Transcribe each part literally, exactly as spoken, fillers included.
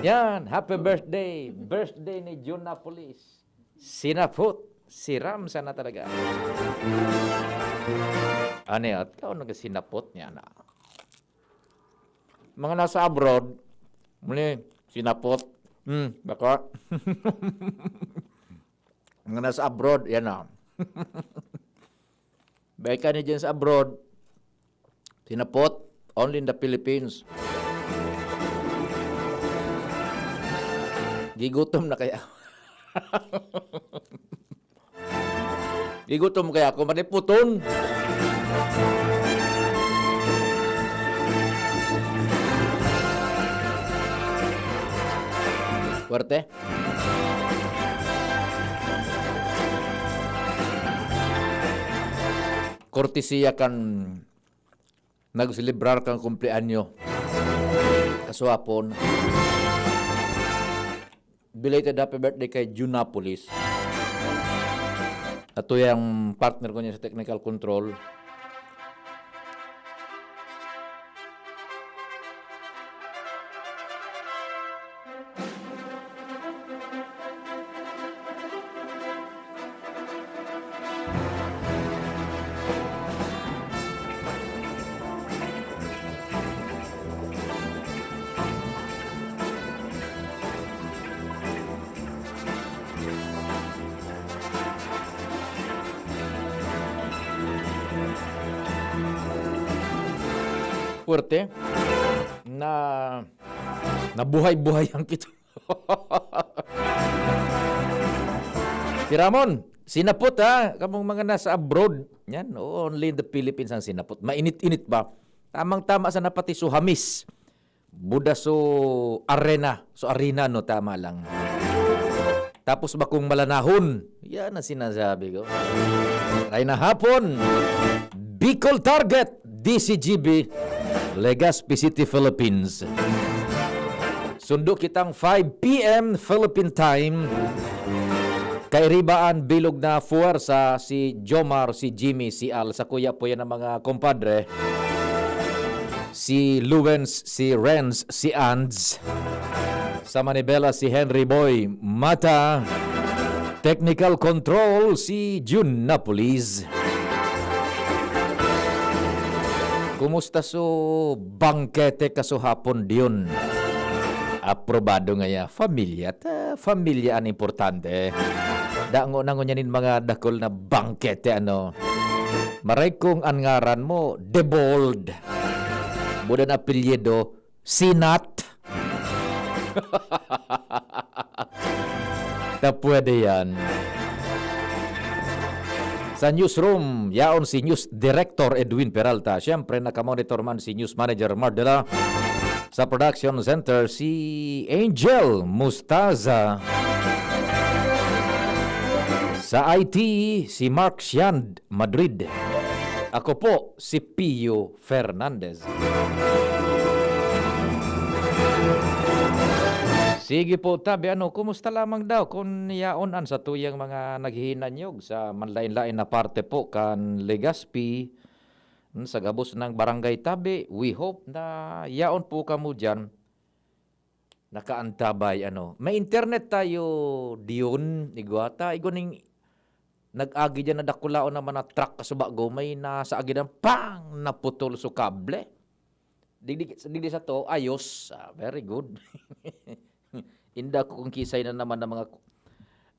Yan, happy birthday. Birthday ni Junapolis. Sinapot. Siram sana talaga. Ano yun? Ikaw nagsinapot niya na. Mga nasa abroad, muli, sinapot. Hmm, baka. Mga nasa abroad, yan na. Baka ni dyan sa abroad, sinapot, only in the Philippines. Gigutom na kaya. Gigutom kaya ako, maniputon. Fuerte. Kortesiya kan nagselebrar kan kumpleanyo. Kasuhapon, belated happy birthday kay Junapolis. At tuyang partner ko niya sa technical control. Puwerte na nabuhay-buhayan kita. Si Ramon, sinapot ha, kamong mga nasa abroad. Yan, oo, only in the Philippines ang sinapot. Mainit-init ba? Tamang-tama sa napati suhamis. Buda so arena. So arena, no? Tama lang. Tapos bakong malanahon. Yan ang sinasabi ko. Ay na hapon, Bicol Target, D C G B, Legazpi City, Philippines. Sundo kitang five P M Philippine Time. Kairibaan, bilog na fuwersa, si Jomar, si Jimmy, si Al, sa kuya po yan ng mga kompadre. Si Luwens, si Renz, si Ands. Sa manibela, si Henry Boy Mata. Technical control, si Jun Napolis. Kumusta so bangkete kasuhapon diyon? Aprobado ngaya. Pamilya, ta, pamilya an importante. Dango na ngunyan nin mga dakul na bangkete, ano. Maray kung an ngaran mo, Debold. Buda na apelyido, Sinat. Ta pwede yan. Sa newsroom, yaon si News Director Edwin Peralta. Siyempre, nakamonitor man si News Manager Mardela. Sa production center, si Angel Mustaza. Sa I T, si Mark Shand Madrid. Ako po, si Pio Fernandez. Sige po, tabi, ano, kumusta lamang daw kun yaon an satuyang mga naghihinanyog sa manlaen-laen na parte po kan Legazpi, hmm, sa gabos ng barangay tabi? We hope na yaon po kamo diyan nakaantabay, ano. May internet tayo diyon, igwa ta, igwa ning nag-agi diyan na dakulaon naman na truck kasubago, may nasa agi diyan, pang! Naputol so kable. Digdi, digdi sa to, ayos. Ah, very good. Inda ko kung kisay na naman ng mga,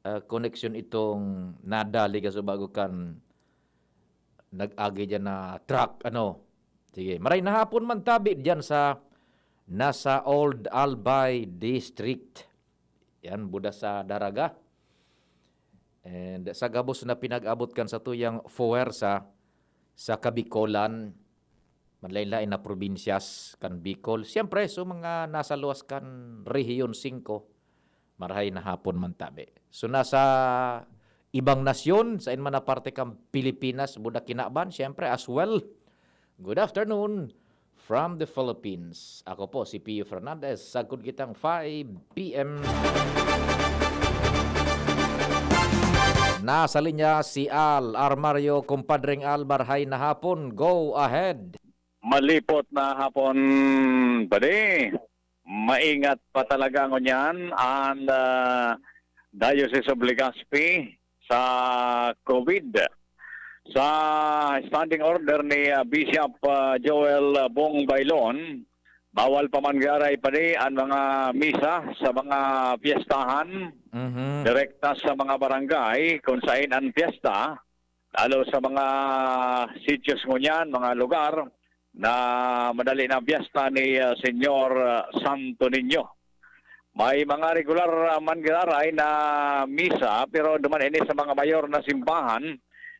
ah, koneksyon itong nadali kasubago kan nag-agi diyan na truck, ano. Sige, maray na hapon man tabi diyan sa, nasa Old Albay District. Yan, buda sa Daraga. And sa gabos na pinag-abot kan satuyang fuwersa sa Kabikolan, manlain-lain na probinsyas kan Bicol. Siyempre, so mga nasa luwas kan Rehiyon singko, marahay na hapon man tabi. So, nasa ibang nasyon, sa man na parte kan Pilipinas, buda kinaban, siyempre, as well. Good afternoon from the Philippines. Ako po si Pio Fernandez. Sagkod kitang five P M. Nasa linya si Al Armario. Kumpadreng Al, marahay na hapon. Go ahead. Malipot na hapon, buddy. maingat pa talaga ngunyan an, ah, Diocese of Legazpi sa COVID. Sa standing order ni, ah, Bishop, ah, Joel, ah, Bong Bailon, bawal pa man giraray padi an mga misa sa mga piyestahan, Mhm. direkta sa mga barangay kung sain an piyesta, lalo sa mga sitios ngunyan, mga lugar na madali na piyesta ni, ah, Señor, ah, Santo Niño. May mga regular, ah, man giraray na misa, pero duman ini sa mga mayor na simbahan.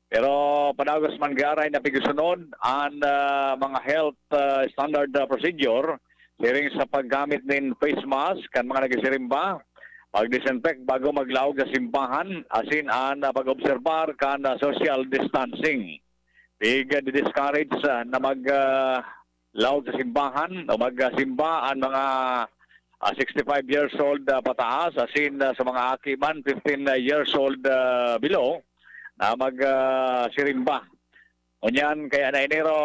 Pero padagos man giraray na pigsunod an, ah, mga health, ah, standard, ah, procedure, siring sa paggamit nin face mask kan mga nagsisimba, pag-disinfect bago maglaog sa simbahan, asin an, ah, pag-obserbar kan, ah, social distancing. Pig-discourage, ah, na mag, ah, laog sa simbahan o magsimba an mga, ah, sixty-five years old, ah, pataas, asin, ah, sa mga aki man, fifteen years old, ah, below, na mag, ah, sirimba. Ngunyan, kaya na enero,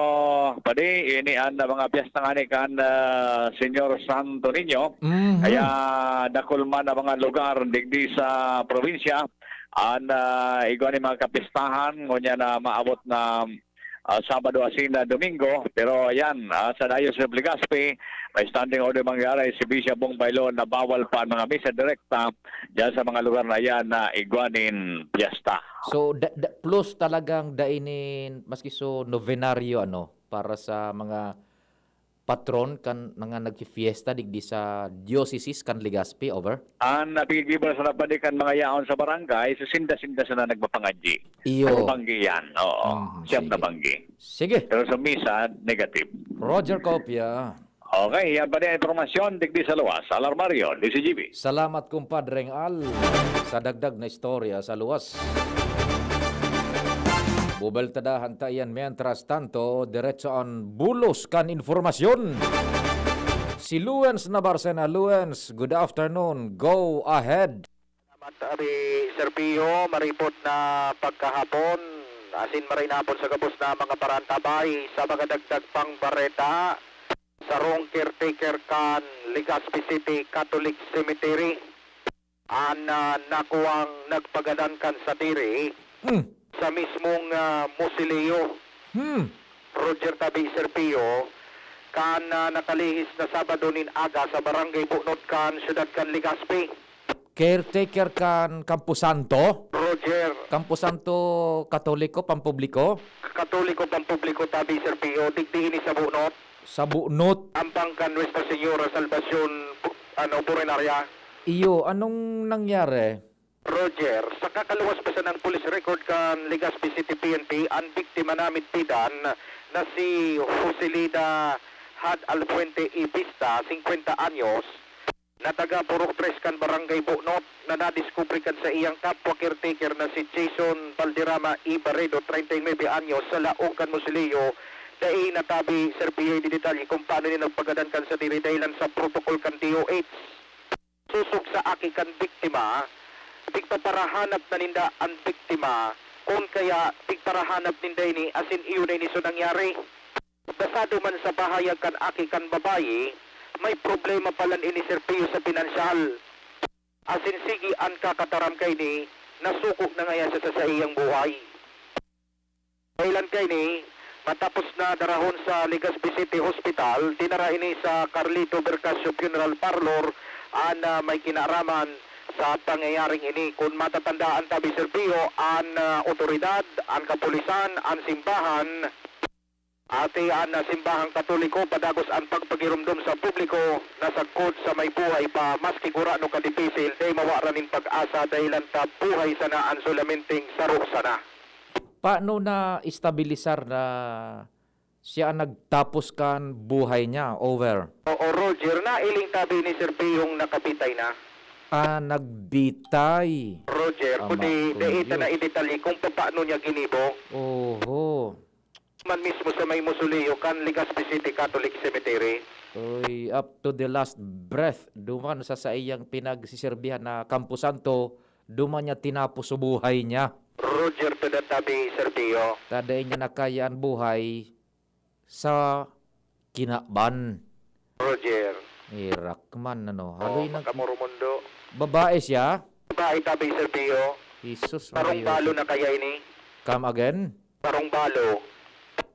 padi, ini an mga piyesta ngani kan, ah, Señor Santo Niño. Mhm. Kaya dakul man ang mga lugar digdi sa probinsya, an, ah, igwa ni mga kapistahan, ngunyan na maabot na, ah, Sabado asin na Domingo. Pero ayan, ah, sa Diocese of Legazpi, may standing order man giraray si Bishop Bong Bailon na bawal pa ang mga misa direkta diyan sa mga lugar na yan na igwa nin piyesta. So, da, da, plus talagang dai nin, maski so, novenario, ano, para sa mga patron kan mga nagfifiesta digdi sa diocese kan Legazpi, over? An napigigibo sana padi kan mga yaon sa barangay, so sinda-sinda sana nagpapangadyi. Iyo. Sa banggi yan, oo. Mhm, Siyam na sige. banggi. Sige. Pero sa misa, negative. Roger Copia. Okay, yan pa din ang impormasyon digdi sa luwas. Alarmario, D C G B. Salamat, kumpadreng Al, sa dagdag na istorya sa luwas. Bubeltadahan ta iyan. Mientras tanto, diretso an bulos kan impormasyon. Si Luens Nabarcena. Luens, good afternoon. Go ahead. Salamat, Abi Serpio. Maripot na pagkahapon, asin maray na hapon sa gabos na mga parantabay. Sa mga dagdag pang bareta, sarong caretaker kan Legazpi City Catholic Cemetery an, ah, nakuwang nagpagadan kan sadiri Hmm. sa mismong, ah, mausoleo. Hmm. Roger Tabi Serpio, kan, ah, nakalihis na Sabado nin aga sa Barangay Bunot kan siyudad kan Legazpi. Caretaker kan Camposanto? Roger. Camposanto Katoliko, pampubliko? Katoliko, pampubliko, Tabi Serpio. Digdi ini sa Bunot. Sa Bunot. Ambang kan Nuestra Señora Salvacion, ano, Purenaria. Iyo, anong nangyari? Roger, sa kakaluwas pa sanang police record kan Legazpi City P N P, an biktima namidbidan na si Joselida Had Alfuente Ibista, singkwenta anyos, na taga Purok Tres kan Barangay Bunot, na nadiskubre kan saiyang kapwa caretaker na si Jason Valderrama Ibaredo, treinta y nueve anyos, sa laog kan mausoleo. Dai natabi, Sir Pio, ini detalye kung paano niya nagpagadan kan sadiri dahilan sa protocol kan D O H. Sosog sa aki kan biktima, pigpaparahanap na ninda an biktima, kun kaya pigparahanap ninda ini asin iyo na ini so nangyari. Basado man sa pahayag kan aki kan babayi, may problema palan ini, Sir Pio, sa pinansyal. Asin sige an kakataram kaini, nasuko na ngaya siya sa saiyang buhay. Dahilan kaini, matapos na darahon sa Legazpi City Hospital, dinara ini sa Carlito Bercasio Funeral Parlor an, ah, may kinaaraman sa pangyayaring ini. Kun matatandaan ta, Sir Pio, an, ah, otoridad, an kapulisan, an simbahan, ati an, ah, simbahang Katoliko, padagos an pagpagiromdom sa publiko na sagkod sa may buhay pa, maski gurano kadipisil, dai mawara nin pag-asa, dahilan ta buhay sana an sulamenteng saro sana. Paano na-estabilisar na siya an nagtapos kan buhay niya? Over. Oo, Roger, nailing tabi ni Sir Pio yung nakabitay na. Ah, nagbitay. Roger, Ama kundi ko dai ta Diyos. na idetalye kung papaano niya ginibo. Oho. Man mismo sa may mausoleo kan Legazpi City Catholic Cemetery. Uy, up to the last breath, duman sa saiyang pinagsiserbihan na kamposanto, duman niya tinapos so buhay niya. Roger to the tabi, Sir Pio. Ta dai niya nakaya an buhay sa kinaban. Roger. Irak man, ano. Haloy na. Makamurumondo. Babae siya? Babae tabi, Sir Pio. Jesus Maria. Parong balo na kaya ini? Come again? Parong balo.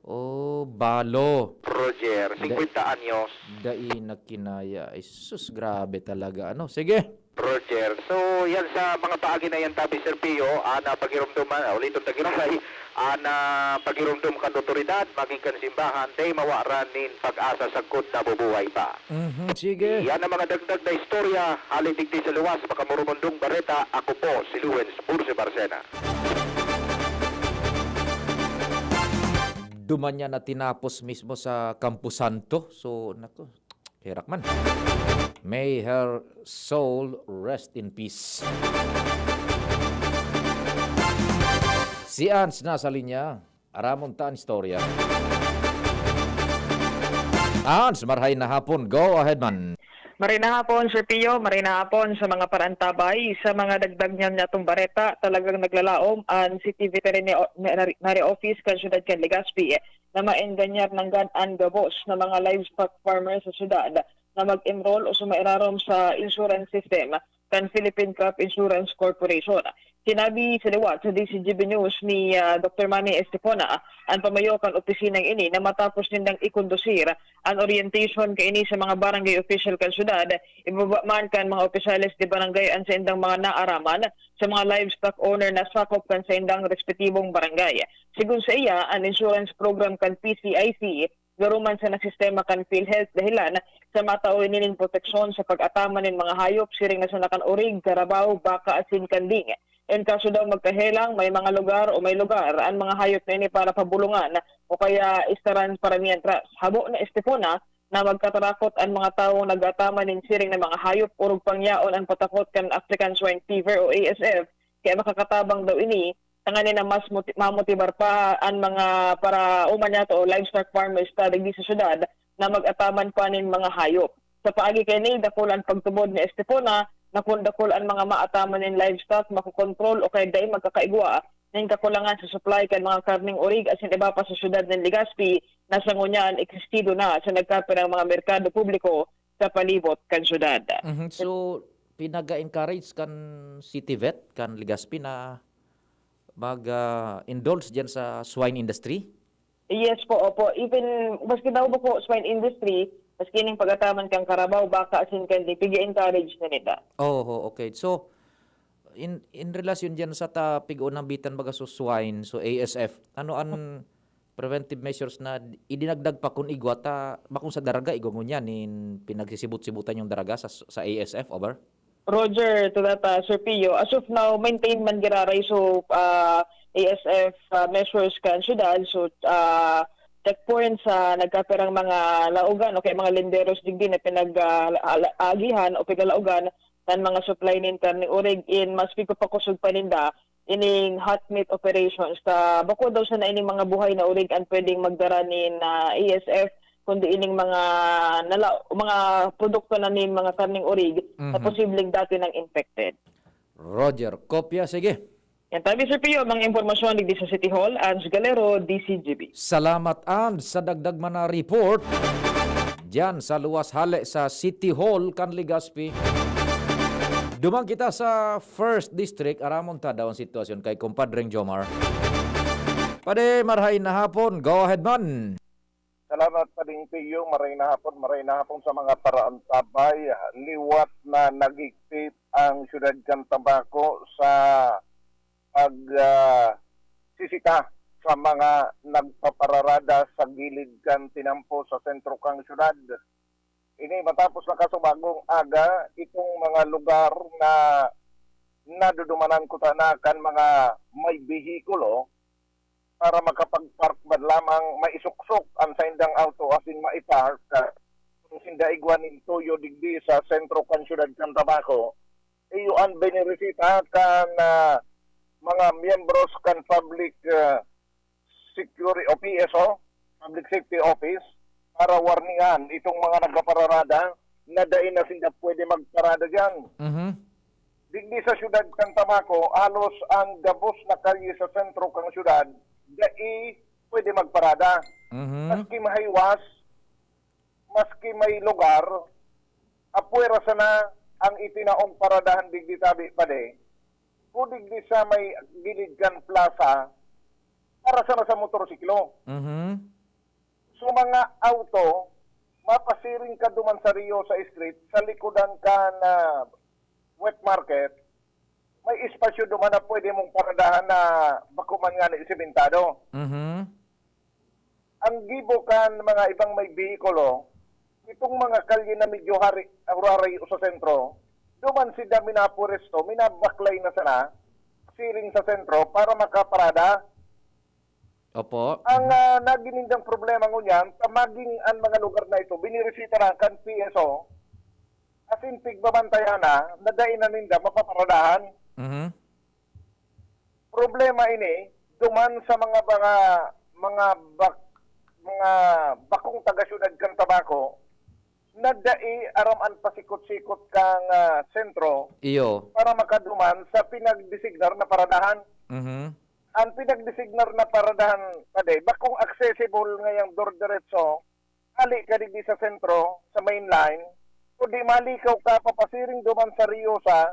Oh, balo. Roger, singkwenta anyos. Dai na kinaya. Ay, sus, grabe talaga. Ano? Sige. Roger. So, yan sa mga paagi na yan, tabi Sir Pio, ana pagirumduman, ah, uliton ta ginulay, ana pagirumdom kan otoridad, magin kan simbahan, dai mawaran nin pag-asa sagkod nabubuhay pa. Mhm, sige. Yan ang mga dagdag na istorya, hali digdi sa luwas, makamurumundong bareta, ako po si Luwens Bursi Barcena. Duman niya na tinapos mismo sa Camposanto. So, nako, herak man. May her soul rest in peace. Si Ans nasa linya. Aramon ta an istorya. Ans, marhay na hapon. Go ahead man. Maray na hapon, Sir Pio. Maray na hapon sa mga parantabay. Sa mga dagdag niyan natong bareta, talagang naglalaom an City Veterinary Office kan siyudad kan Legazpi na maenganyar nanggad an gabos na mga livestock farmer sa syudad na mag-enroll o sumairarom sa insurance system kan Philippine Crop Insurance Corporation. Sinabi sa liwat sa D C G B News ni ah, Doctor Manny Estepona an pamayo kan opisinang ini na matapos nindang ikondusir an orientation kaini sa mga barangay official kan syudad, ibaba man kan mga opisyales de barangay an saindang mga naaraman sa mga livestock owner na sakop kan saindang respetibong barangay. Sigon sa iya, an insurance program kan P C I C garo man sa nasistema kan PhilHealth dahelan sa matao ini nin proteksyon sa pag-ataman nin mga hayop siring na sana kan orig, karabaw, baka asin kanding. En kaso daw magkahelang may mga lugar o may lugar an mga hayop na ini para pabulungan o kaya istaran para miyentras. Habo na Estefona na magkatarakot an mga tawong nag-ataman nin siring na mga hayop orog pangyaon an patakot kan African Swine Fever o A S F, kaya makakatabang daw ini tanganing na mas moti- mamotibar pa an mga para uman yato o livestock farmers ta digdi sa syudad na mag-ataman pa nin mga hayop. Sa paagi kaini, dakul an pagtubod ni Estefona na kun dakul an mga maataman nin livestock, makokontrol o kaya dai magkakaigwa nin kakulangan sa supply kan mga karneng orig asin iba pa sa syudad nin Legazpi na sa ngunyan existido na sa nagkapirang mga merkado publiko sa palibot kan syudad. Mhm. So, pinag-encourage kan City Vet, kan Legazpi na mag-indulge diyan sa swine industry? Yes po, opo. Even, maski daw po swine industry, maski ning pag-ataman kan karabaw, baka, asin kan di, pig-encourage na nila. Oho, okay. So, in in relasyon diyan sa ta pig-unambitan baga so swine, so A S F, ano an preventive measures na idinagdag pa kun igwa ta bakong sa daraga igwa ngunyan nin pinagsisibot-sibotan yung daraga sa sa A S F, over? Roger, to that, ah, Sir Pio. As of now, maintain man giraray so ah, A S F ah, measures kan syudad. So, ah, checkpoints sa nagkapirang mga laogan o kaya mga linderos digdi na pinag-agihan o pigalaogan kan mga supply nin karne orig in mas pigpapakosog pa ninda ining hot meat operations. Ta bako daw sana ining mga buhay na orig an pwedeng magdara nin ah, A S F, kundi ining mga nala, mga produkto na nin mga karneng orig na Mhm. posibleng dati nang infected. Roger, kopya, sige. Yan tabi, Sir Pio, mga impormasyon digdi sa City Hall, Ange Galero, D C G B. Salamat, Ange, sa dagdag man na report. Diyan sa luwas hale sa City Hall kan Legazpi. Duman kita sa First District, aramon ta daw ang sitwasyon kay Compadreng Jomar. Pade, marhay na hapon. Go ahead man. Salamat, Pading Pio. Maray na hapon, maray na hapon sa mga paraantabay. Liwat na naghigpit ang siyudad kan Tabaco sa pag, ah, sisita sa mga nagpapararada sa gilid kan tinampo sa sentro kan siyudad. Ini matapos nakasubagong aga itong mga lugar na nadudumanan ko ta na kan mga may behikulo para makapag-park man lamang maisuksok ang saindang auto asin maipark, ah, kung sinda igwa nin tuyo digdi sa sentro kan siyudad kan Tabaco. Iyo an bininisita kan, ah, mga miyembros kan public, ah, security o P S O, Public Safety Office, para warningan itong mga nagpapararada na dai na sinda pwede magparada diyan. Mhm. Digdi sa siyudad kan Tabaco, halos ang gabos na kalye sa sentro kan siyudad dai pwede magparada. Mhm. Maski mahaywas, maski may lugar, Apwera sana ang itinaong paradahan digdi tabi, padi. Kung digdi sa may gilid kan plaza, para sana sa motorsiklo. Mhm. So, mga auto, mapasiring ka duman sa Rio sa street, sa likodan kan, ah, wet market, may espasyo duman na pwede mong paradahan na bako man ngani simentado. Mhm. Ang gibo kan mga ibang may behikulo, itong mga kalye na medyo hari, huraray o sa sentro, duman sinda minapwesto, minabaklay na sana, siring sa sentro para makaparada. Opo. Ang, ah, nagin nindang problema ngunyan, ta maging an mga lugar na ito, binirisita na kan P S O, asin pigbabantayan na, na dai na ninda mapaparadahan. Mhm. Problema ini, duman sa mga, mga, mga bak-, mga bakong taga-syudad kan Tabaco, na dai aram an pasikot-sikot kan, ah, sentro Iyo. para makaduman sa pinagdesignar na paradahan. Mhm. An pinagdesignar na paradahan, padi, bakong accessible ngayang dor-, diretso, hali ka digdi sa sentro, sa main line, kundi malikaw ka papasiring duman sa Rio sa,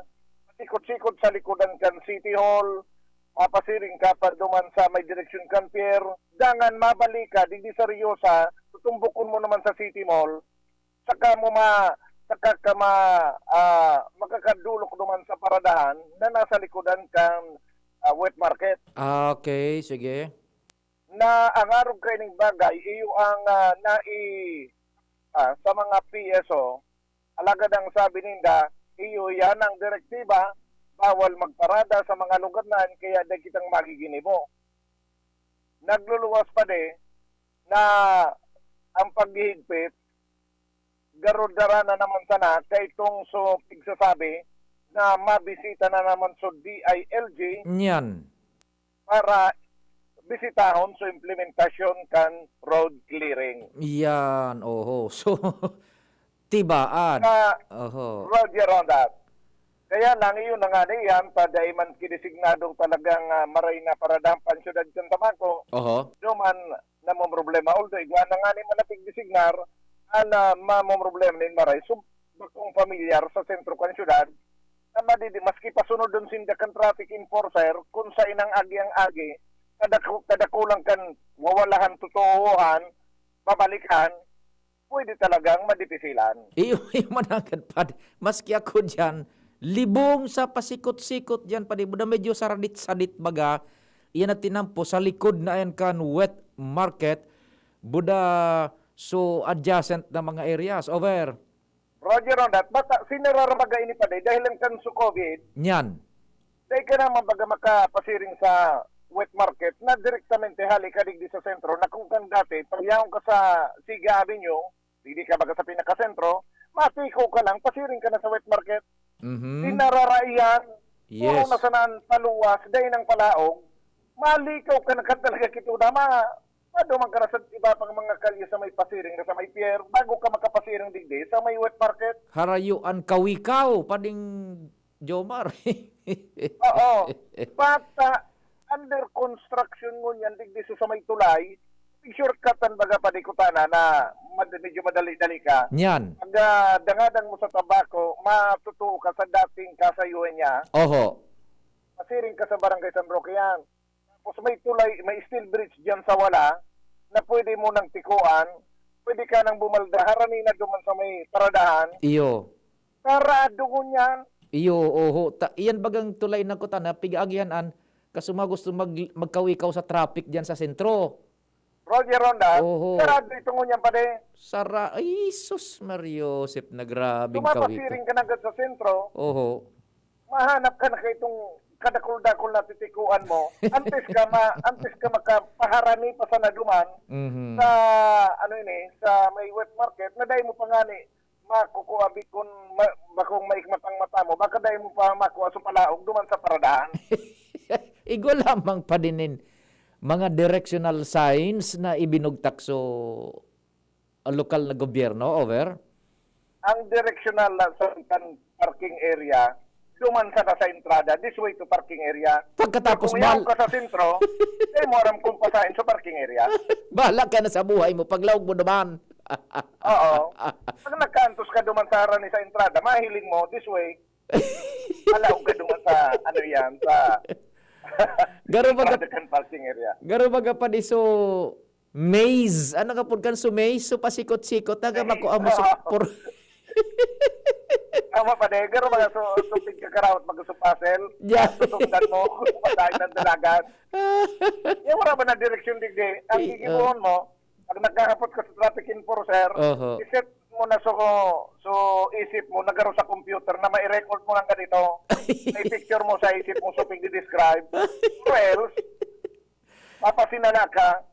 pasikot-sikot sa likodan kan City Hall, papasiring ka pa duman sa may direksyon kan pier, dangan mabalik ka digdi sa Rio sa, tutumbokon mo naman sa City Mall, saka mo ma-, saka ka ma-, ah, makakadulok duman sa paradahan na nasa likodan kan, ah, wet market. Ah, okay, sige. Na ang arog kaining bagay, iyo ang, ah, nai-, ah, sa mga P S O, alagad ang sabi ninda, iyo iyan ang direktiba, bawal magparada sa mga lugar na yan, kaya dai kitang magiginibo. Nagluluwas pa di na ang paghihigpit, garo dara na naman sana kaitong so pigsasabi na mabisita na naman so D I L G Niyan. para bisitahon so implementasyon kan road clearing. Yan, oho. So, tibaan. Sa Oho. Roger on that. Kaya lang, iyon na nga na iyan, pa dai man kinisignadong talagang, ah, maray na paradahan pan syudad kan Tabaco. Oho. Duman, namomroblema. Although, igwa na nga ni manapig designar, an, ah, mamomroblema nin maray. So, bakong pamilyar sa sentro kan syudad, na madidi, maski pasunodon sinda kan traffic enforcer, kung sa inang agi ang agi, kada ku-, kada kulang kan wawalahan totoohan, babalikan, pwede talagang madipisilan. Iyo, iyo managad, pad. Maski ako diyan, libong sa pasikot-sikot diyan, padi, buda medyo saradit-sadit baga, iyan na tinampo sa likod na yan kan wet market, buda so adjacent na mga areas. Over. Roger on that. Bata, sinirara baga ini pa, day, dahil lang kan su covid, Niyan. dahil ka naman baga makapasiring sa wet market na direktamente hali ka digdi sa sentro na kung kan dati, pagyahon ka sa Siga Avenue, digdi ka baga sa pinakasentro, matiko ka lang, pasiring ka na sa wet market. Mhm. Sinarara iyan, Yes. puro na sanan paluwas, dahil ng palaog, malikaw ka na ka talaga kito na ma-, maduman ka na sa iba pang mga kalye sa may pasiring na sa may pier, bago ka makapasiring digdi sa may wet market. Harayo an kawikaw, pading Jomar. Oo. Bata, under construction ngunyan digdi sa, sa may tulay, shortcut an baga padikutana na mad-, medyo madali-dali ka. Niyan. Pag, ah, dangadang mo sa Tabaco, matutuo ka sa dating kasayuhan niya. Oho. Pasiring ka sa Barangay San Roque yan. Tapos may tulay, may steel bridge diyan sa wala na pwede mo nang tikuan. Pwede ka nang bumalda, harani na duman sa may paradahan. Iyo. Sarado ngunyan. Iyo, oho. Ta-, iyan bagang tulay na kuta na pig-aagihan an kasuma gusto mag-, magkawikaw sa traffic diyan sa sentro. Roger Ronda, Oho. sarado ito ngunyan pa din. Sara-, ay, sus, Mario Joseph, na grabing kawikaw. Tumapasiring ka na agad sa sentro. Oho. Mahanap ka na kay itong kadakul-dakul na titikuan mo. Antes ka ma-, antes ka makapaharani pa sana duman Mhm. sa, ano ini, sa may wet market, na dai mo pa ngani makukua bikon ma-, bakong maikmat ang mata mo, baka dai mo pa makua sa palaog duman sa paradahan. Igwa lamang pa din nin mga directional signs na ibinugtak so lokal na gobyerno, over? Ang direksyonal na sa kan parking area, duman sa nasa entrada, this way to parking area. Pagkatapos Kung yaw bal- ka sa sentro, di mo aram kung pasain sa parking area. Bahala ka na sa buhay mo, paglaog mo naman. Oo. Pag nagkaantos ka duman sa harani sa entrada, mahiling mo, this way. Palaog ka duman sa, ano yan, sa Garo baga, entrada kan parking area. Garo baga pa di so maze. Ano ka pud kan so maze? So pasikot-sikot na ka, makua mo so por- Tama pa din. Pero mga so, so pigkakarawat, mag-, so puzzle. Yeah. Susundan mo, kung saan ang dalagan. Yan, wala ba na direksyon digdi? Ang Eh, gigibuhon mo, pag nagkakapot ka sa traffic enforcer, Oho. i-set mo na so, so isip mo, nagaro sa computer na mai-record mo lang ganito. May picture mo sa isip mo, so pigdi-describe. Or else, mapasinala ka,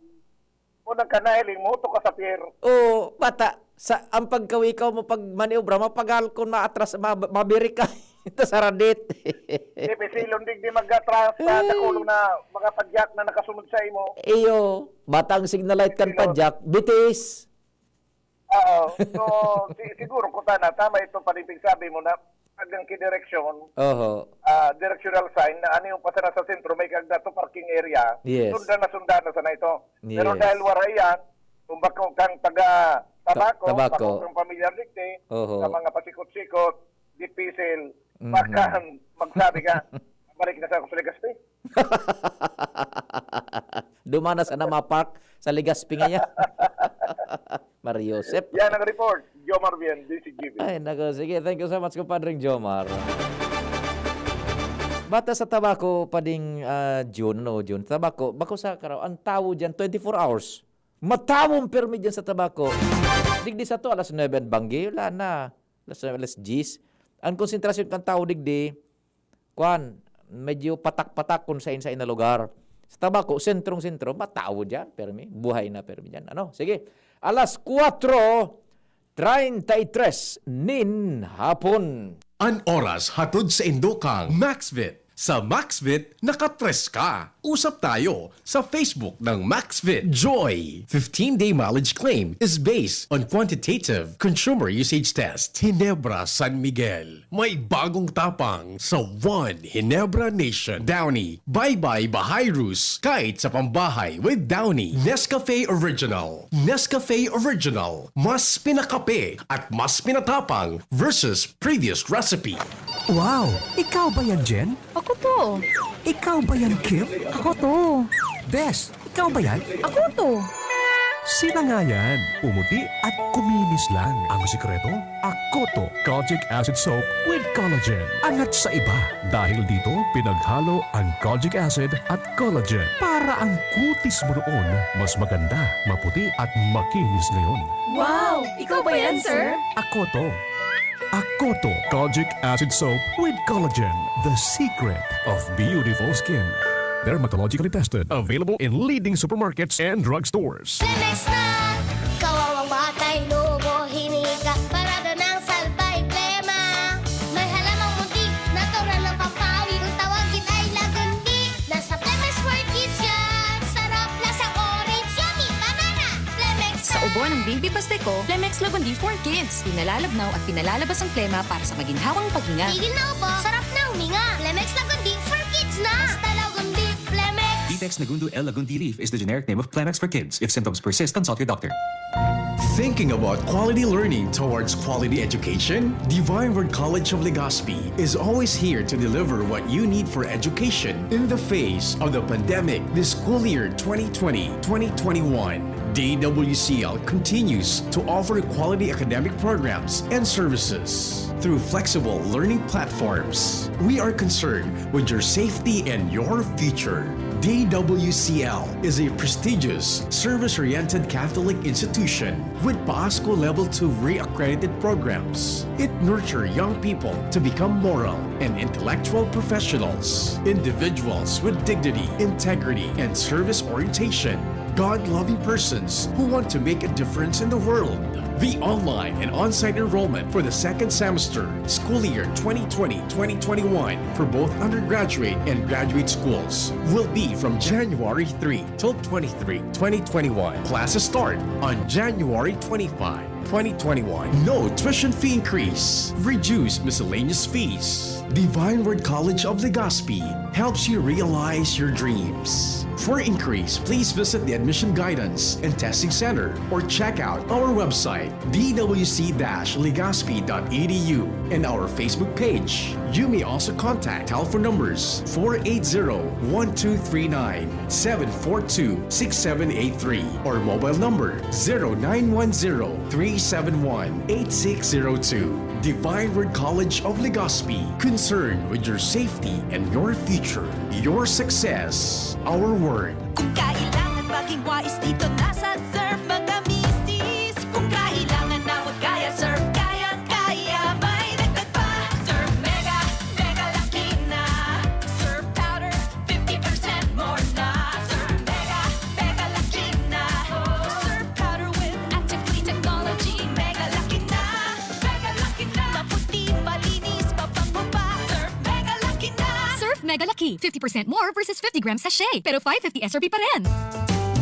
unang ka nahiling mo, to ka sa pier. Oo, bata. Sa, ang pagkawikaw mo pag maniobra, mapagal kun maatras, ma-, mabiri ka. Ito sa radit. Di, pisilon, di, di mag-atras sa Ay. dakulo na mga padyak na nakasunod sa imo. Iyo, batang signal light kan Pisilon. padyak, bitis. Oo. So, si-, siguro ko sana, tama ito, panipig sabi mo na, agang ki direksyon, Oho. ah, directional sign na ano yung pasara sa sentro, may kagda to parking area. Yes. Sundan na, sundan na sana ito. Pero Yes. dahil wala yan, kung bako kang taga Tabako, Tabako. bako kang pamilyar digdi, Oho. sa mga pasikot-sikot, dipisil, Mhm. baka magsabi ka, "Balik na sa ako sa Legazpi." Dumana sana mapark sa Legazpi nga yan. Mario Joseph. Yan ang report. Jomar Bien, D C G B. Ay, nako. Sige, thank you so much, Compadre Jomar. Bata sa Tabako, pading, ah, June, no, June. Tabako, bako sa karaw-, ang tawo dyan, twenty-four hours. Matawong permi dyan sa Tabako. Digdi sa to, alas nuebe ang banggi, wala na. Alas nuebe, alas diyes. Ang konsentrasyon kan tawo digdi, kwan, medyo patak-patak kung sain-sain na lugar. Sa Tabako, sentrong-sentro, matawo dyan, permi. Buhay na permi dyan. Ano? Sige. Alas kuwatro treinta y tres nin hapon. An oras hatod sa indokang Maxvit. Sa Maxvit, nakatres ka. Usap tayo sa Facebook ng Maxvit. Joy, fifteen-day mileage claim is based on quantitative consumer usage test. Ginebra San Miguel. May bagong tapang sa One Ginebra Nation. Downy. Bye-bye Bahayrus. Kahit sa pambahay with Downy. Nescafe Original. Nescafe Original. Mas pinakape at mas pinatapang versus previous recipe. Wow! Ikaw ba yan, Jen? Ako to. Ikaw ba yan, Kim? Ako to. Bes, ikaw ba yan? Ako to. Sila nga yan. Pumuti at kuminis lang. Ang sikreto, Akoto Kojic Acid Soap with Collagen. Angat sa iba. Dahil dito, pinaghalo ang kojic acid at collagen para ang kutis mo noon mas maganda, maputi at makinis ngayon. Wow! Ikaw ba yan, sir? Akoto. Akoto Kojic Acid Soap with Collagen. The secret of beautiful skin. Dermatologically tested. Available in leading supermarkets and drugstores. Kleenex na! Kawawang batay, lobo, hinika, parada ng salbay, plema. May halamang muntik, natural ng pampawi. Kung tawagin ay lagundi, nasa Kleenex for Kids yan. Sarap, lasang orange, yummy, banana. Kleenex Sa na! ubo ng Baby Pasteco, Kleenex Lagundi for Kids. Pinalalabnaw at pinalalabas ang plema para sa maginhawang paghinga. Tigil na ubo, sarap na huminga. Kleenex Lagundi for Kids na! Basta Lagundi, Kleenex! Ditex Nagundo L Lagundi Leaf is the generic name of Kleenex for Kids. If symptoms persist, consult your doctor. Thinking about quality learning towards quality education? Divine Word College of Legazpi is always here to deliver what you need for education in the face of the pandemic this school year twenty twenty, twenty twenty-one. D W C L continues to offer quality academic programs and services through flexible learning platforms. We are concerned with your safety and your future. D W C L is a prestigious, service-oriented Catholic institution with PASCO Level two re-accredited programs. It nurtures young people to become moral and intellectual professionals, individuals with dignity, integrity, and service orientation, God-loving persons who want to make a difference in the world. The online and on-site enrollment for the second semester, school year twenty twenty, twenty twenty-one, for both undergraduate and graduate schools will be from January three till twenty-three, twenty twenty-one. Classes start on January twenty-five, twenty twenty-one. No tuition fee increase. Reduced miscellaneous fees. Divine Word College of Legazpi helps you realize your dreams. For inquiries, please visit the Admission Guidance and Testing Center or check out our website, d w c dash legazpi dot e d u, and our Facebook page. You may also contact telephone numbers four eight zero, one two three nine, seven four two, six seven eight three or mobile number zero nine one zero, three seven one, eight six zero two. Divine Word College of Legazpi, concerned with your safety and your future. Your success, our word. Kung kailangan maging wais dito, nasa Surf Magamisis. Kung kailangan na magkaya, Surf Kaya Kaya, may dagdag pa. Surf Mega, Mega Laki na. Surf Powder, fifty percent more na. Surf Mega, Mega Laki na. Surf Powder with Active Clean Technology, Mega Laki na. Mega Laki na. Maputi, malinis, mabango pa. Surf Mega Laki na. Surf Mega Laki, fifty percent more versus fifty gram sachet, pero five fifty S R P pa rin.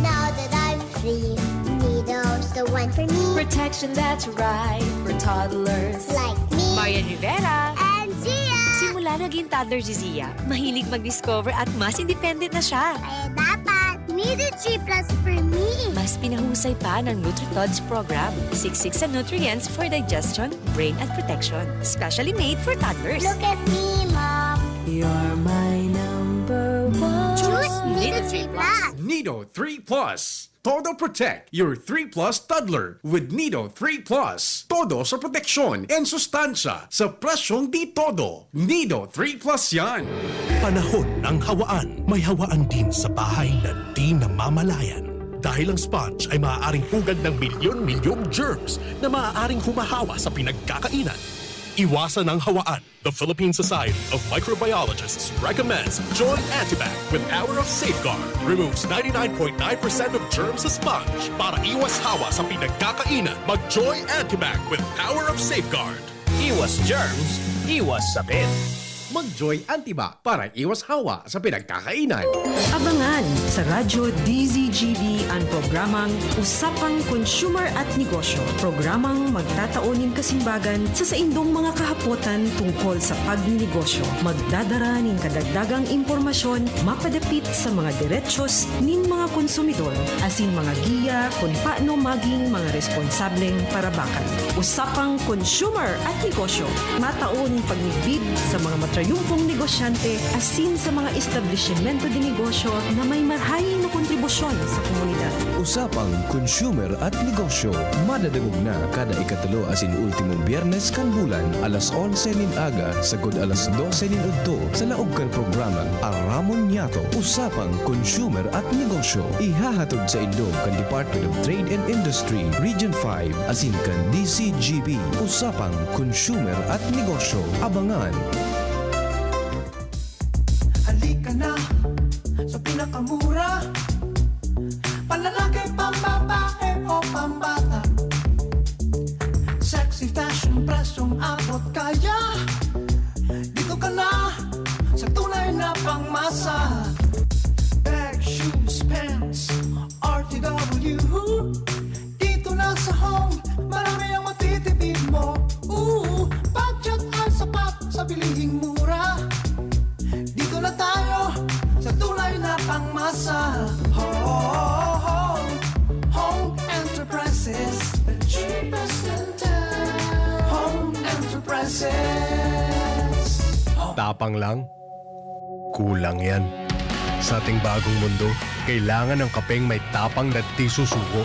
Now that I'm free, Nido's the one for me. Protection that's right for toddlers. Like me Marian Rivera. And Gia. Simula naging toddler si Zia, mahilig mag-discover at mas independent na siya. Kaya dapat Nido three plus for me. Mas pinahusay pa ng NutriTods program. Siksik sa nutrients for digestion, brain at protection. Specially made for toddlers. Look at me, Mom. You're my number one. Choose Nido three plus. Nido three plus. Todo protect your three plus toddler with Nido three plus. Todo sa proteksyon and sustansya sa presyong di todo. Nido three plus yan. Panahon ng hawaan. May hawaan din sa bahay na di namamalayan. Dahil ang sponge ay maaaring pugad ng milyon-milyong germs na maaaring humahawa sa pinagkakainan. Iwasan ang hawaan. The Philippine Society of Microbiologists recommends Joy Antibac with power of safeguard. Removes ninety-nine point nine percent of germs sa sponge para iwas hawa sa pinagkakainan. Mag-Joy Antibac with power of safeguard. Iwas germs, iwas sakit. Mag-Joy Antibac para iwas hawa sa pinagkakainan. Abangan sa Radyo D Z G B an programang Usapang Consumer at Negosyo, programang magtatao nin kasimbagan sa saindong mga kahapotan tungkol sa pagninegosyo. Magdadara nin kadagdagang impormasyon mapadapit sa mga derechos nin mga konsumidor asin mga giya kun paano maging mga responsableng parabakan. Usapang Consumer at Negosyo, matao nin pagmigbid sa mga matrayumpong negosyante asin sa mga establisimento de negosyo na may marhay na kontribusyon sa komunidad. Usapang Consumer at Negosyo, madadangog na kada ikatulo asin ultimong Biyernes kan bulan, alas onse nin aga sagkod alas dose nin udto sa laog kan programang Aramon Niyato, Usapang Consumer at Negosyo. Ihahatod saindo kan Department of Trade and Industry, Region five, asin kan D C G B. Usapang Consumer at Negosyo. Abangan! Halika na sa pinakamura. Panlalaki, pambabae o pambata. Sexy fashion, presyong abot kaya. Dito ka na sa tunay na pangmasa. Bag, shoes, pants, R T W. Dito na sa Home, marami ang matitipid mo. Ooh, budget ay sapat sa bilihing mura. Dito na tayo sa tunay na pangmasa. Home, Home Enterprises, the cheapest in town. Home Enterprises. Tapang lang? Kulang yan. Sa ating bagong mundo, kailangan ng kapeng may tapang na di susuko.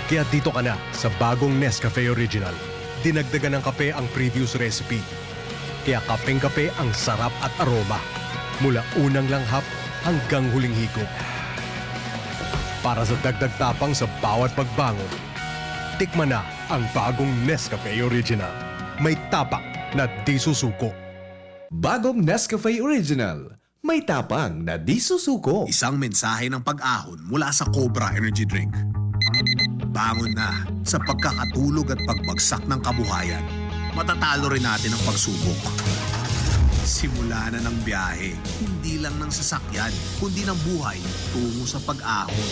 Kaya dito ka na sa bagong Nescafe Original. Dinagdagan ng kape ang previous recipe. Kaya kapeng-kape ang sarap at aroma. Mula unang langhap hanggang huling higop. Para sa dagdag tapang sa bawat pagbangon, tikman na ang bagong Nescafe Original. May tapang na di susuko. Bagong Nescafe Original. May tapang na di susuko. Isang mensahe ng pag-ahon mula sa Cobra Energy Drink. Bangon na sa pagkakatulog at pagbagsak ng kabuhayan. Matatalo rin natin ang pagsubok. Simula na ng biyahe, hindi lang ng sasakyan, kundi ng buhay tungo sa pag-ahon.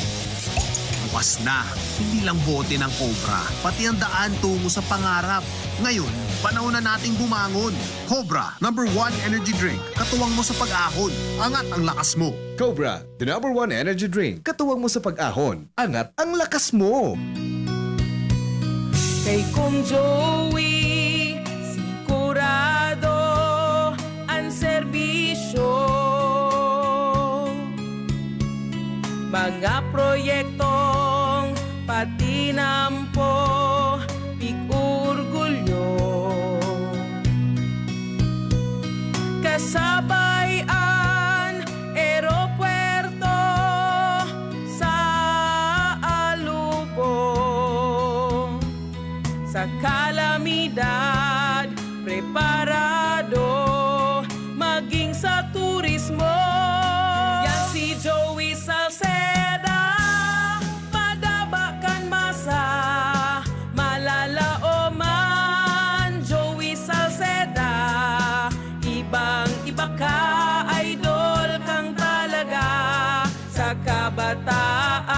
Bukas na, hindi lang bote ng Cobra, pati ang daan tungo sa pangarap. Ngayon, panahon na nating bumangon. Cobra, number one energy drink. Katuwang mo sa pag-ahon. Angat ang lakas mo. Cobra, the number one energy drink. Katuwang mo sa pag-ahon. Angat ang lakas mo. Kay Kong Joey, sigurado an serbisyo. Mga proyektong patinampo, pig-orgulyo. Kasabay an eropuerto sa Alubong. Sa kalamidad, preparado maging sa turismo. Yan si Joey Salceda, madaba kan masa, malalaoman. Joey Salceda, ibang-iba ka, idol kang talaga. Sa kabataan,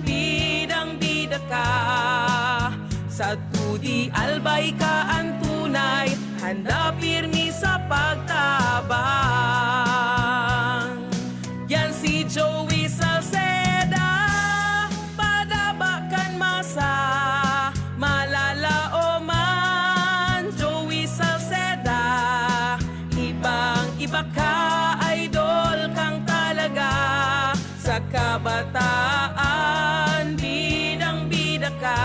bidang-bida ka. Sa Tudi Albay ka an tunay, handa pirmi sa pagtabang. Yan si Joey Salceda, padaba kan masa, malalaoman. Joey Salceda, ibang-iba ka, idol kang talaga. Sa kabataan, bidang-bida ka.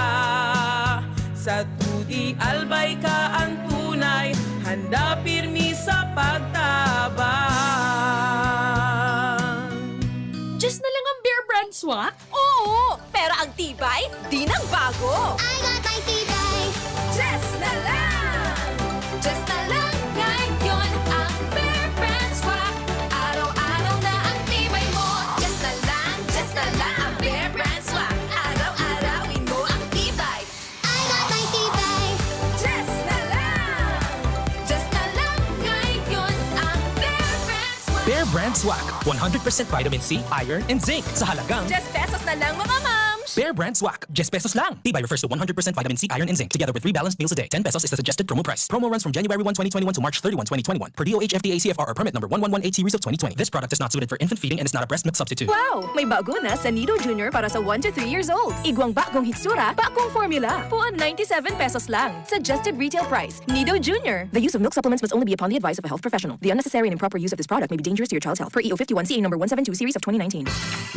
Sa Tudi Albay ka an tunay, handa pirmi sa pagtabang. Diyes na lang ang Bear Brand Swak? Oo! Pero ang tibay, di nagbago. I got my tibay. Diyes na lang! Diyes na lang ngayon ang Bear Brand Swak. Araw-araw na ang tibay mo. Diyes na lang, Diyes na lang ang Bear Brand Swak. Araw-arawin mo ang tibay. I got my tibay. Diyes na lang! Diyes na lang ngayon ang Bear Brand Swak. Bear Brand Swak, one hundred percent vitamin C, iron, and zinc sa halagang Diyes pesos na lang, mga mams! Bear Brand Swak, diyes pesos lang. Tibay refers to one hundred percent vitamin C, iron, and zinc, together with three balanced meals a day. Ten pesos is the suggested promo price. Promo runs from January one, twenty twenty-one to March thirty-one, twenty twenty-one, per D O H F D A C F R or permit number one one one eight series of twenty twenty. This product is not suited for infant feeding and is not a breast milk substitute. Wow! May bago na sa Nido Junior para sa one to three years old. Igwang bagong hitsura, bagong formula. Puon ninety-seven pesos lang. Suggested retail price. Nido Junior. The use of milk supplements must only be upon the advice of a health professional. The unnecessary and improper use of this product may be dangerous to your child's health. Per E O fifty-one C A number one seven two series of twenty nineteen.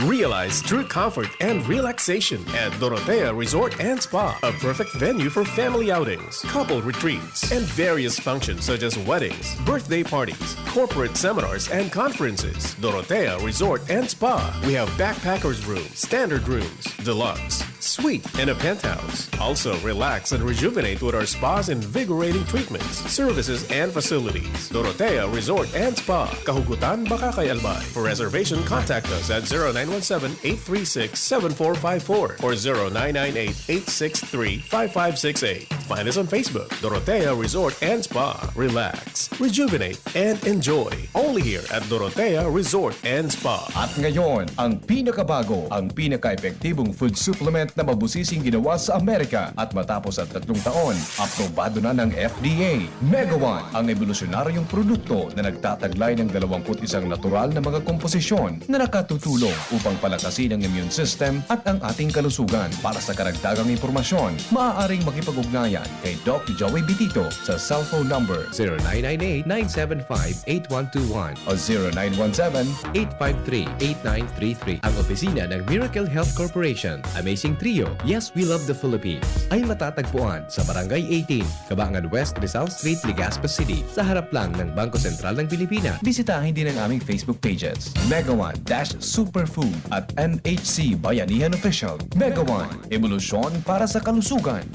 Realize true comfort and relaxation at Dorotea Resort and Spa, a perfect venue for family outings, couple retreats, and various functions such as weddings, birthday parties, corporate seminars, and conferences. Dorotea Resort and Spa. We have backpackers room, standard rooms, deluxe, suite, and a penthouse. Also, relax and rejuvenate with our spa's invigorating treatments, services, and facilities. Dorotea Resort and Spa, Kahugutan, Bacacay, Albay. For reservation, contact us at zero nine one seven, eight three six, seven four five four or zero nine nine eight, eight six three, five five six eight. Find us on Facebook, Dorotea Resort and Spa. Relax, rejuvenate, and enjoy. Only here at Dorotea Resort and Spa. At ngayon, ang pinakabago, ang pinaka-epektibong food supplement na mabusising ginawa sa Amerika. At matapos ang tatlong taon, aprobado na ng F D A. Mega One, ang ebolusyonaryong produkto na nagtataglay ng dalawampu't isang natural na mga komposisyon na nakatutulong upang palakasin ang immune system at ang ating kalusugan. Para sa karagdagang impormasyon, maaaring makipag-ugnayan kay Doc Joey Bitito sa cellphone number zero nine nine eight, nine seven five, eight one two one o zero nine one seven, eight five three, eight nine three three. Ang opisina ng Miracle Health Corporation, Amazing Trio, Yes, We Love the Philippines, ay matatagpuan sa Barangay eighteen, Cabangan West, Rizal Street, Legazpi City, sa harap lang ng Bangko Sentral ng Pilipinas. Bisitahin din ang aming Facebook pages, Mega One dash Superfood at M H C Bayanihan Official. Mega One, ebolusyon para sa kalusugan.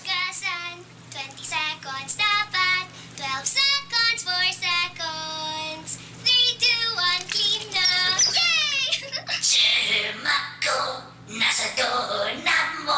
Hugasan, twenty seconds dapat, twelve seconds, four seconds, three, two, one, clean na! Yay! Germ ako, nasa dona mo.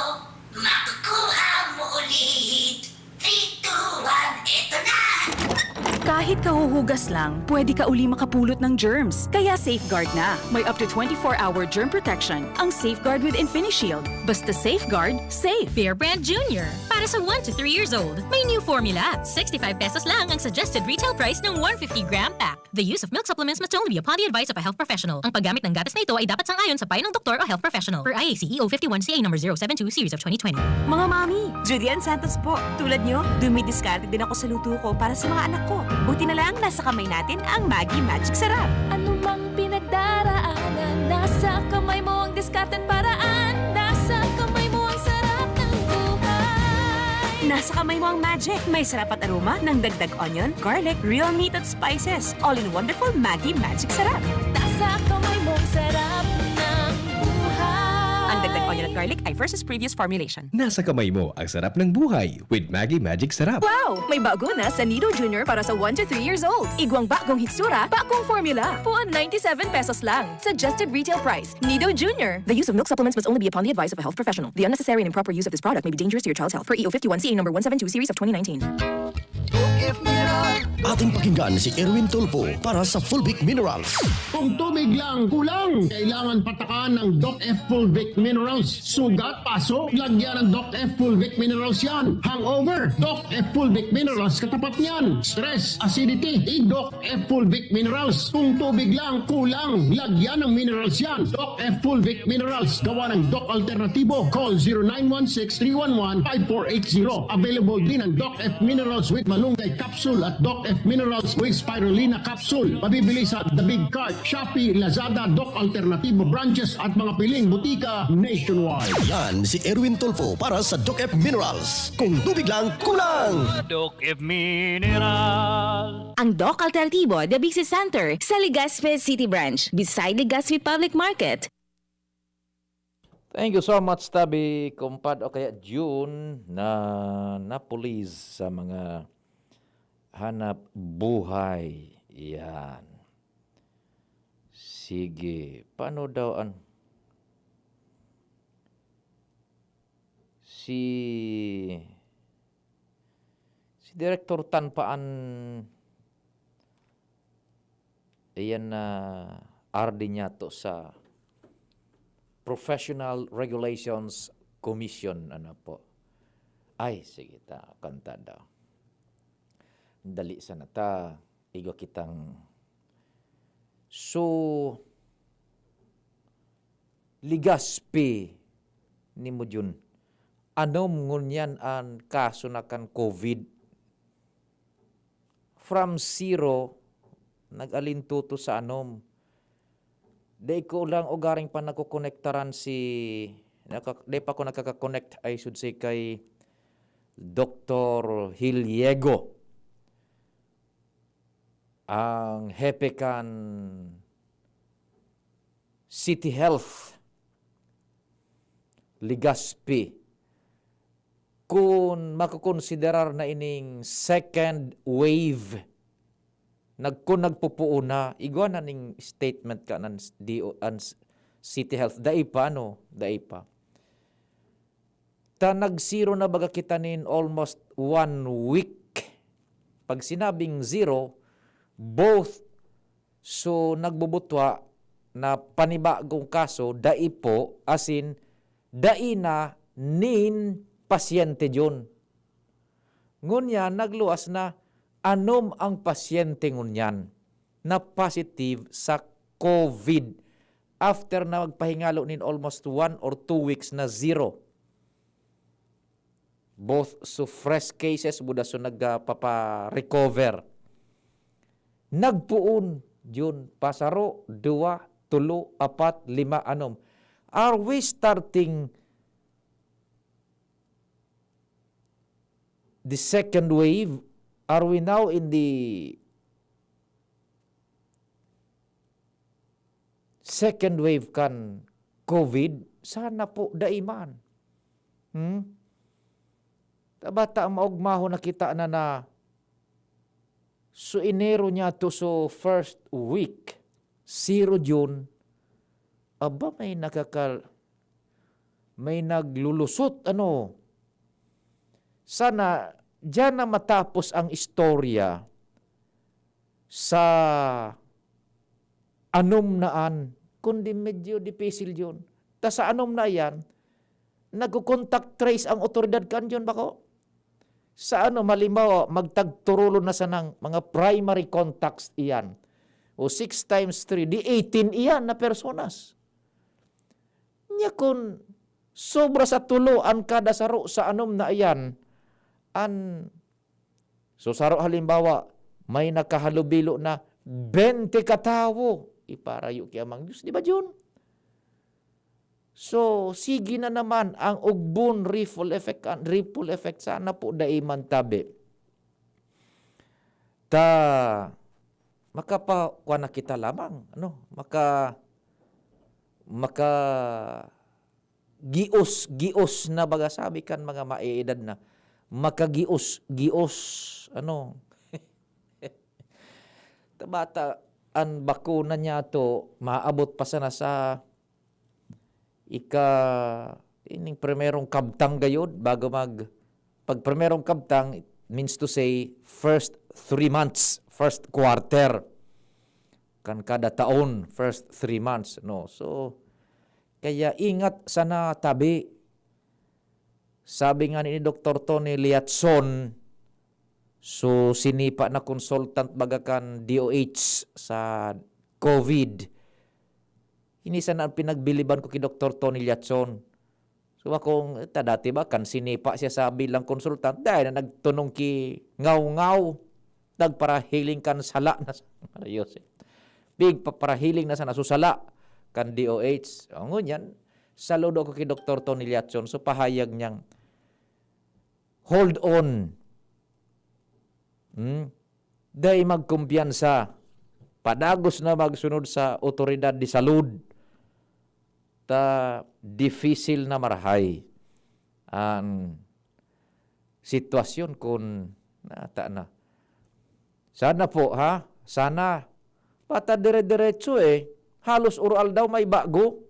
Kahit kahuhugas lang, pwede ka uli makapulot ng germs. Kaya safeguard na. May up to twenty-four hour germ protection ang Safeguard with InfiniShield. Basta safeguard, safe! Bear Brand Junior. Para sa one to three years old, may new formula. Sixty-five pesos lang ang suggested retail price ng one fifty gram pack. The use of milk supplements must only be upon the advice of a health professional. Ang paggamit ng gatas na ito ay dapat sang-ayon sa payo ng doktor o health professional. Per I A C E O fifty-one C A number zero seven two series of twenty twenty. Mga mami, Julian Santos po. Tulad nyo, dumidiskarte din ako sa luto ko para sa mga anak ko. Buti na lang, nasa kamay natin ang Maggi Magic Sarap. Ano mang pinagdaraanan, nasa kamay mo ang diskarte at paraan. Nasa kamay mo ang sarap ng buhay. Nasa kamay mo ang magic. May sarap at aroma ng dagdag onion, garlic, real meat at spices. All in wonderful Maggi Magic Sarap. Nasa kamay mo ang sarap ng buhay. Ang dagdag onion at garlic ay versus previous formulation. Nasa kamay mo ang sarap ng buhay with Maggi Magic Sarap. Wow! May bago na sa Nido Junior para sa one to three years old. Igwang bagong hitsura, bagong formula. Puon ninety-seven pesos lang. Suggested retail price. Nido Junior. The use of milk supplements must only be upon the advice of a health professional. The unnecessary and improper use of this product may be dangerous to your child's health. Per E O fifty-one C A number one seven two series of twenty nineteen. Ating pakinggan si Erwin Tulfo para sa Fulvic Minerals. Kung tubig lang kulang, kailangan patakan ng Doc F Fulvic Minerals. Sugat, paso, lagyan ng Doc F Fulvic Minerals yan. Hangover, Doc F Fulvic Minerals katapat niyan. Stress, acidity, i-Doc F Fulvic Minerals. Kung tubig lang kulang, lagyan ng minerals yan. Doc F Fulvic Minerals, gawa ng Doc Alternatibo. Call zero nine one six three one one five four eight zero. Available din ang Doc F Minerals with Malunggay Capsule at Doc F Minerals with Spirulina Capsule. Mabibili sa The Big Cart, Shopee, Lazada, Doc Alternativo branches at mga piling butika nationwide. Yan si Erwin Tulfo para sa Doc F Minerals. Kung tubig lang, kulang! Doc F Mineral. Ang Doc Alternativo, The Big C Center, sa Legazpi City Branch, beside Legazpi Public Market. Thank you so much, Tabi, Kumpad, o kaya June, na napulis sa mga hanap buhay. Yan. Sige. Paano daw an... Si... Si Director Tan pa an iyan na R D niya to sa Professional Regulations Commission, ano po. Ay, sige ta, kanta daw. Dali sana ta, igwa kitang... So, Legazpi, nimo Jun, anom ngunyan an kaso na kan COVID. From zero, nag-alintuto sa anom. Dai ko lang ugaring pa nagkokonektaran si, naka, dai pa ko nakaka-connect, I should say, kay Doktor Hiliego, ang hepe kan City Health, Legazpi. Kun makokonsiderar na ining second wave, nag-, kun nagpupuon na, igwa na ning statement ka ng D O, ang s-, City Health, dai pa, no? Dai pa. Ta nag-zero na baga kita nin almost one week. Pag sinabing zero, both so nagbubutwa na panibagong kaso, dai po, asin dai na nin pasyente Jun. Ngunyan, nagluwas na anom ang pasyente ngunyan na positive sa COVID after na magpahingalo nin almost one or two weeks na zero. Both so fresh cases, buda so nagpapa-recover. Nagpoon, Jun, pasaro, duwa, tulo, apat, lima, anom. Are we starting the second wave? Are we now in the second wave kan COVID? Sana po, dai man. Hmm? Tabata maogmahon na kita na na so Enero niya to so first week, zero June, aba, may nakakal-, may naglulusot, ano. Sana, diyan na matapos ang istorya sa anom na an, kundi medyo dipisil yun. Ta sa anom na yan, nagko-contact trace ang otoridad kan yun, bako? Sa ano, halimbawa, magtagturulon na sanang mga primary contacts iyan. O six times three, di eighteen iyan na personas. Nya kun sobra sa tulo an kada saro sa anom na iyan, an, so, saro halimbawa, may nakahalubilo na bente ka tawo, iparayo ki Amang Dios, di ba, Jun? So, sige na naman ang ugbon ripple effect, an ripple effect, sana po dai man tabi. Ta, makapa-, kuwan na kita lamang, ano, maka-, maka-, gios-gios na, baga sabi kan mga maeedad na, makagios-gios, ano. Ta bata, an bakuna niya to, maabot pa sana sa ika-, ining primerong kabtang gayod, bago mag-, pag primerong kabtang, it means to say, first three months, first quarter, kan kada taon, first three months, no? So, kaya ingat sana tabi. Sabi nga ni Doktor Tony Liatson, so, sinipa na consultant baga kan D O H sa COVID. Ini sana ang pinagbiliban ko ki Doktor Tony Liatson. So, akong, ta dati ba, kan sinipa siya sa bilang consultant, dai na nagtunong ki ngaw-ngaw, nagparahiling kan sala na sa, Maria Joseph. Pigpaparahiling na sana susala kan D O H. O, ngunyan, saludo ko ki Doktor Tony Liatson, so pahayag niyang, "Hold on." Hmm? Dai magkumpiyansa. Padagos na magsunod sa otoridad de salud. Ta difisil na marahay an sitwasyon kun nata na. Sana po, ha? Sana. Pata dire-diretso, eh. Halos uro-aldaw may bago.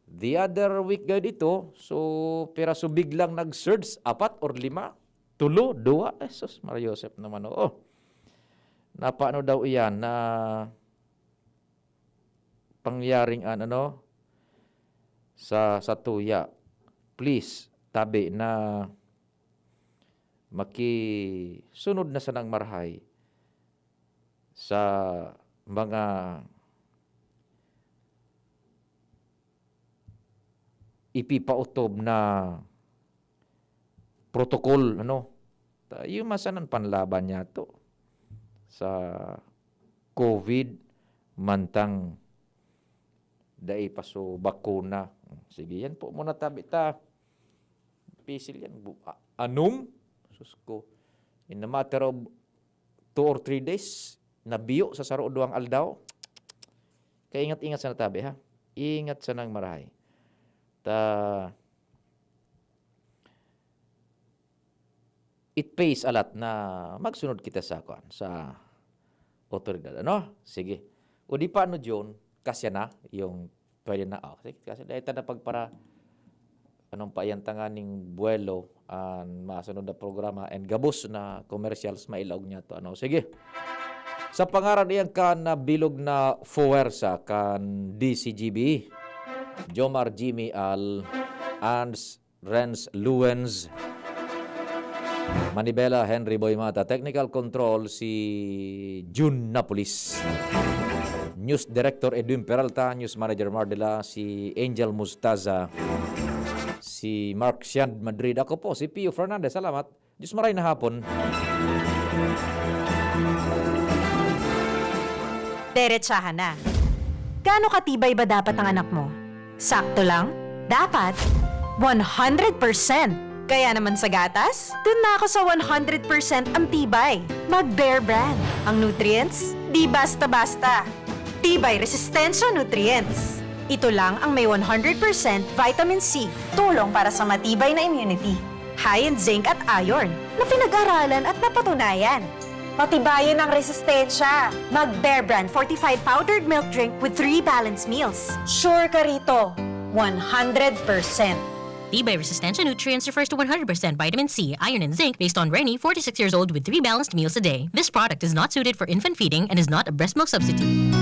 The other week gayod ito, so, piraso biglang nag-surge, apat or lima, tulo, duwa. Jesus, Maria Joseph naman, oo. Na paano daw iyan na pangyaring an-, ano, sa, sa tuya? Please, tabi na makisunod na sanang marahay sa mga ipipaotob na protocol, ano. Ta-, iyo man sanang panlaban niyato sa COVID, mantang dai pa so bakuna. Sige, yan po muna tabi ta. Pisil yan. Bu-, a-, anom? Sus ko. In a matter of two or three days, nabiyo sa saro o duwang aldaw. Kaya ingat-ingat sana tabi, ha? Ingat sanang marahay. Ta, it pays a lot na magsunod kita sa, kuwan, sa otoridad, ano? Sige. O di pa, ano, Jun, kasya na yung pwede na, oh, sige, kasi dahil ta na pagpara-, anong pa yan, tanganing buwelo, an masunod na programa, and gabos na commercials, mailaog niya to, ano? Sige. Sa pangaran iyan kan na bilog na fuwersa kan D C G B, Jomar Jimmy Al, Ans Renz Luens, Manibela Henry Boy Mata, Technical Control si Jun Napolis, News Director Edwin Peralta, News Manager Mardela, si Angel Mustaza, si Mark Sian Madrid, ako po si Pio Fernandez. Salamat. Diyos maray na hapon. Derechahan na. Gaano katibay ba dapat ang anak mo? Sakto lang? Dapat? One hundred percent! Kaya naman sa gatas, dun na ako sa one hundred percent ang tibay. Mag Bear Brand. Ang nutrients, di basta-basta. Tibay Resistensya Nutrients. Ito lang ang may one hundred percent vitamin C. Tulong para sa matibay na immunity. High in zinc at iron na pinag-aralan at napatunayan. Patibayin ang resistensya. Mag Bear Brand fortified powdered milk drink with three balanced meals. Sure ka rito, one hundred percent. Tibay Resistensya Nutrients refers to one hundred percent vitamin C, iron, and zinc based on Reni, forty-six years old with three balanced meals a day. This product is not suited for infant feeding and is not a breast milk substitute.